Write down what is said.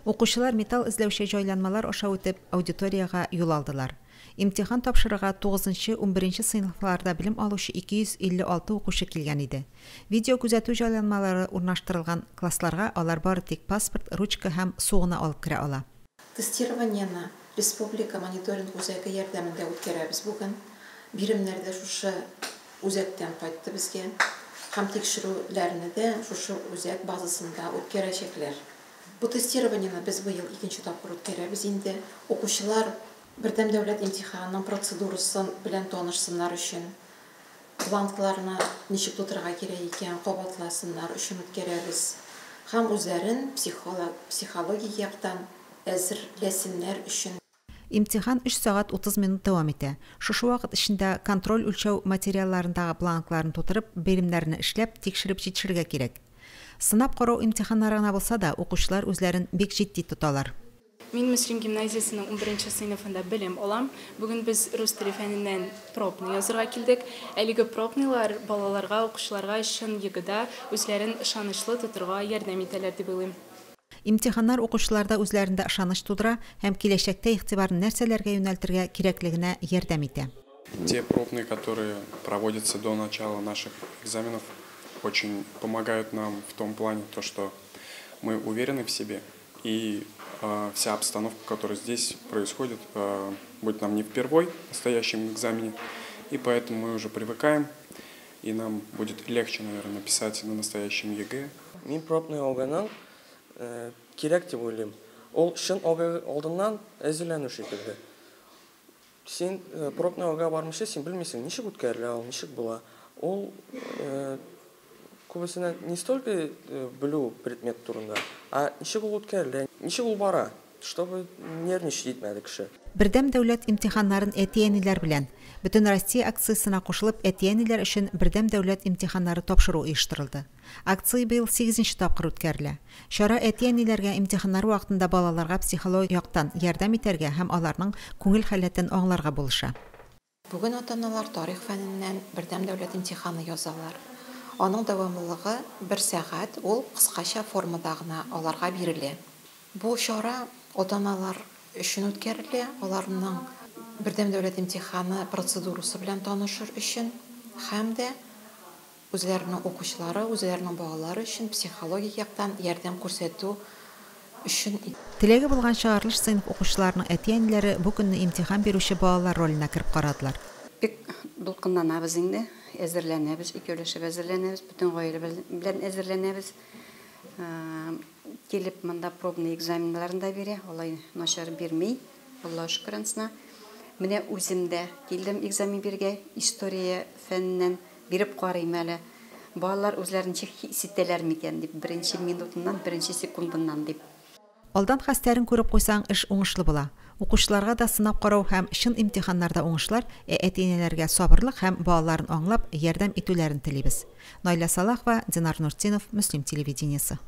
Укучылар металл эзләүче җайланмалар аша үтеп, аудиториягә юл алдылар. Имтихан тапшырырга тугызынчы, унберенче сыйныфларда белем алучы 256 укучы килгән иде. Видеокүзәтү җайланмалары урнаштырылган классларга алар бары тик паспорт, ручка һәм су гына алып керә ала. Тестированиене республика мониторинг үзәге ярдәмендә үткәрәбез бүген. Биремнәр дә шушы үзәктән кайтты безгә. Һәм тикшерүләрне дә шушы үзәк базасында үткәрәчәкләр. Бу тестированиене без быел икенче тапкыр үткәрәбез инде. Укучылар Бердәм дәүләт имтиханының процедурасын белән танышсыннар өчен, бланкларны ничек тутырырга кирәк икән, кабатласыннар өчен үткәрәбез. Һәм үзләрен психологик яктан әзерләсеннәр өчен. Имтихан өч сәгать 30 минут дәвам итә. Шушы вакыт эчендә контроль-үлчәү материалларындагы бланкларны тутырып, биремнәрне эшләп, тикшереп җитешергә кирәк. Сынап карау имтиханнары гына булса да, укучылар үзләрен бик җитди тоталар. Мин Мөслим гимназиясенең унберенче сыйныфында белем алам. Бүген без рус теле фәненнән пробный язырга килдек. Әлеге пробныйлар балаларга, укучыларга чын ЕГЭда үзләрен ышанычлы тотырга ярдәм итәләр дип уйлыйм. Имтиханнар укучыларда үзләрендә ышаныч тудыра һәм киләчәктә игътибарны нәрсәләргә юнәлтергә кирәклегенә ярдәм итә. Те пробные, которые проводятся до начала наших экзаменов, очень помогают нам в том плане, то, что мы уверены в себе, и вся обстановка, которая здесь происходит, будет нам не впервой в настоящем экзамене, и поэтому мы уже привыкаем, и нам будет легче, наверное, написать на настоящем ЕГЭ. Мин пробный ОГЭның кирәк дип уйлыйм. Ул чын ОГЭ алдыннан әзерләнү шикелле. Син пробный ОГЭ бармыйча, син белмисең, ничек үткәрелә ул, ничек була. Ул күбесенә не столько белү предмет турында, ә ничек ул үткәрелә, ничек ул бара, чтобы нервничать итмәде кеше. Бердәм дәүләт имтиханнарын әти-әниләр белән Бөтенроссия акциясенә кушылып, әти-әниләр өчен бердәм дәүләт имтиханнары тапшыру оештырылды. Акция быел сигезенче тапкыр үткәрелә. Чара әти-әниләргә имтиханнар вакытында балаларга психологик яктан ярдәм итәргә һәм аларның күңел халәтен аңларга булыша. Бүген ата-аналар тарих фәненнән бердәм дәүләт имтиханы язалар. Аның дәвамлылыгы бер сәгать, ул кыскача формада гына аларга бирелә. Бу чара ата-аналар өчен үткәрелә, аларның бердәм дәүләт имтиханы процедурасы белән танышыр өчен һәм дә үзләренең укучылары, үзләренең балалары өчен психологик яктан ярдәм күрсәтү өчен. Теләге булган чыгарылыш сыйныф укучыларының әти-әниләре бу көнне имтихан бирүче балалар роленә кереп карадылар. Бик дулкынланабыз инде, әзерләнәбез, икәүләшеп әзерләнәбез, бөтен гаилә белән әзерләнәбез. Килеп монда пробный экзаменнарын да бирә, алай начар бирми, Аллага шөкер анысына. Менә үзем дә килдем экзамен бирергә, история фәненнән биреп карыйм әле. Балалар үзләрен ничек хис итәләр микән дип, беренче минутыннан, беренче секундыннан дип. Алдан хәстәрен күреп куйсаң, эш уңышлы була. Укучыларга да сынап карау һәм чын имтиханнарда уңышлар, ә әти-әниләргә сабырлык һәм балаларын аңлап, ярдәм итүләрен телибез. Наилә Салахова, Динар Нуртдинов, Мөслим телевидениесе.